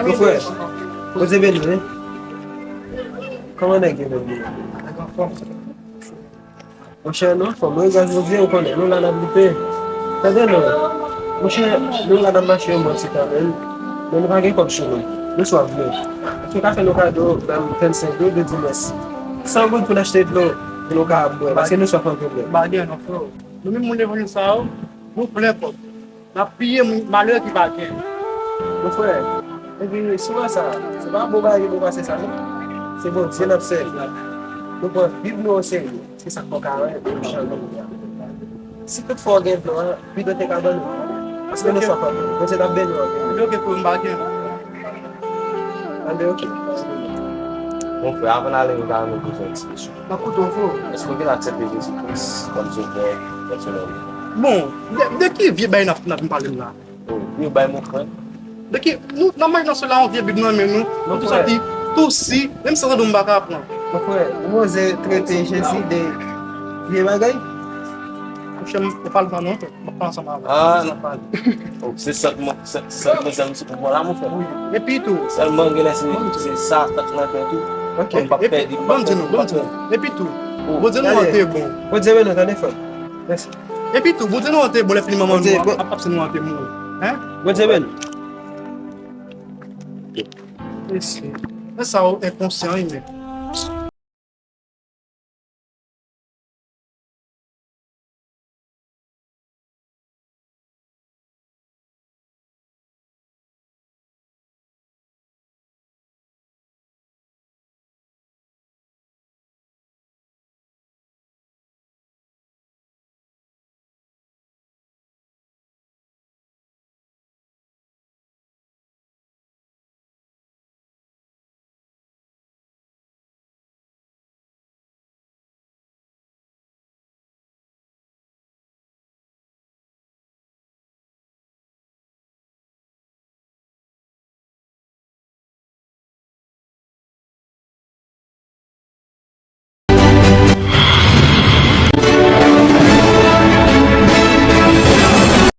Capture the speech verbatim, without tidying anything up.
Mon frè, Bondye beni w, wi. Kòman nèg yo menm? Nèg anfòm. Monchè, nou anfòm, wi, gras Bondye, ou konnen, nou la n ap lite. Tande non, monchè, nou la n ap mache yon bon ti tan, men, men nou pa gen kòb sou nou. Nou swav dlo. Èske w ka fè nou kado, ban m vennsenk goud, de dimès? San goud pou n achte dlo, pou nou ka bwè, paske nou swaf anpil, men. M pa gen non, frè. Nou menm moun levanjil sa yo, nou plen kòb. N ap piye moun malere ki pa gen. Mon frè, epi si w wè sa, se pa bon bagay ki pou pase sa non. Se Bondye n ap sèvi. Nou pran Bib nou oserye. Se sa k fè w ka wè nou chanje kounye a. Si tout fwa w gen dlo a, Bib te ka ban nou. Paske nou swaf anpil. Bondye t ap beni w anpil. Ok, ok, frè, m pa gen. Anben, ok. Mon frè, avan n ale, m ta renmen poze yon ti kesyon. M ap koute w, frè. Èske w genlè aksepte Jezi Kris kòm Sovè pèsonèl ou? Bon, de, de ki vye bagay n ap, n ap pale m la? Oh, vye bagay, mon frè. De ki, nou, n ap mache nan sila, yon vye Bib nan men nou, nou tou sòti, tou si, menm san tande w m pa ka pran. Mon frè, ou oze trete Jezi de vye bagay? Monchè, m pa pale non, frè. M ap pale ansanm avè w. Ah. M ap pale. Oh, se sant mwen, sant, sant mwen, sant mwen, se pou mwen la, mon frè. Wi. Epi tou. Sèlman, genlè se, se sa, sant nan tèt ou. Ok. Mwen pa pèdi, m pa pèdi, m pa pèdi. Epi tou. Oh. Bondye nou an te bon. Bondye beni w, tande frè. Mèsi. Epi tou, Bondye nou an te bon, lè fini manman nou ap, ap, ap se nou an te mouri. Hein? Bondye beni. Mesye, men sa yo enkonsyan, wi, men.